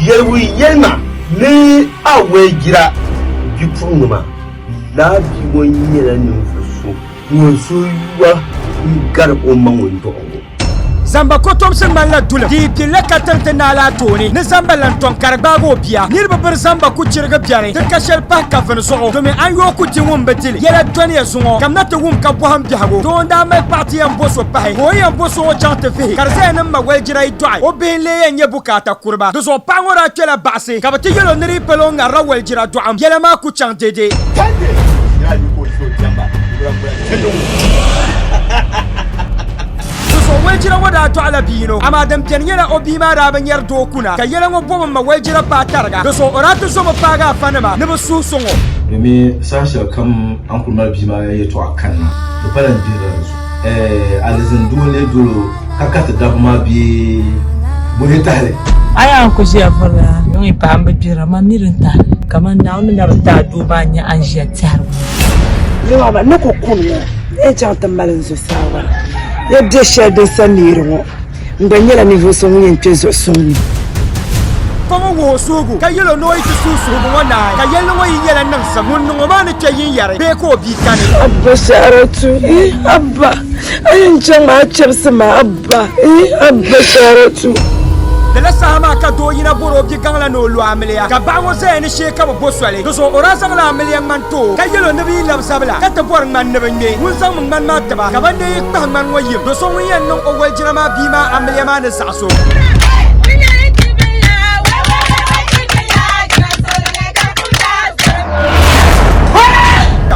Yɛligu yɛlima ni a walijira bipuɣiŋga maa, lala bia ŋɔ nyɛla ninvuɣ so ŋun suhu yuwa n-gari o ma ŋun dɔɣi o. Zamba kotomsi ŋmanila dulim, di yi pilila ka tiri ti naai la tooni ni zamba lan tɔŋ ka di gbaagi o bia. Niriba biri zamba ku chirigi biɛri, di ka shɛli pahi kavini zuɣu, domi a ni yooi ku di ŋun bi di li. Yɛla dɔniya zuŋɔ, kamina ti wum ka bɔhim biɛhigu. Doo n-daa mali paɣa ti yɛn bo so pahi, ka o ni yɛn bo so ŋɔ chaŋ ti vihi, ka di zaya ni m ma walijira yi dɔɣi o bihi n-lee yɛn nyɛ bukaata kuriba. Di zuɣu paɣa ŋɔ daa kpɛla baɣisi, ka bɛ ti yɛl o ni di yi palo o ŋarila walijira dɔɣim, yɛla maa ku chaŋ dede. Di zuɣu walijira ŋɔ daa dɔɣila bia yino, amaa din beni nyɛla o bia maa daa bi nyari doo kuna, ka yɛla ŋɔ bɔbu m ma walijira paai tariga. Di zuɣu o daa ti zomi paagi afanima ni bɛ suhi sɔŋ o. Domin saha shɛli kam a ni kul mali bia maa yɛtɔɣa kanna, di pala n-gbihirila di zuɣu. Ɛɛh, alizin doo n-lee dol o ka kariti dabba maa bee buhi tahili. A yaa n-kul ʒiya vurila yuŋ yi paai m bi gbihira, man mi din tahili. Kaman Naawuni ni na bi ti a doo maa n-nyɛ a ni ʒiya tɛhiri ŋɔ. Yawɛ, n ni ku kuni ŋɔ, n yɛn chaŋ ti mali n zuɣusaa maa. Ya be shɛli din sa neeri ŋɔ, n gba nyɛla ninvuɣ so ŋun yɛn kpe zuɣusuŋ ni. Fa ŋɔ wuhi o suhigu, ka yɛl o ni o yi ti suhi suhigu ŋɔ naai, ka yɛlli ŋɔ yi nyɛla niŋsim, ŋun niŋ o maa ni kpe yinyari bee ka o bia kani. Abba Saratu, eh Abba, a yɛn chaŋ maa a chɛbisi ma Abba, eh Abba Saratu. Lala saha maa ka doo yina bɔri o bigaŋ la ni o lo amiliya, ka baɣa ŋɔ zaya ni shee ka bɛ bo soli. Di zuɣu o daa zaŋla amiliya ŋmani ti o, ka yɛl o ni bɛ yi labi zabila ka ti bɔri ŋmani ni bɛ ŋme, ŋun zaŋmi ŋmani maa ti ba, ka ban dee yi kpahi ŋmani ŋɔ yim do so ŋun yɛn niŋ o walijina maa bia maa amiliya maa ni zaɣis o.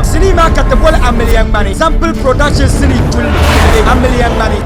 Sinii maa ka ti boli amiliya ŋmani, Sample Productions sinii tulli, amiliya ŋmani.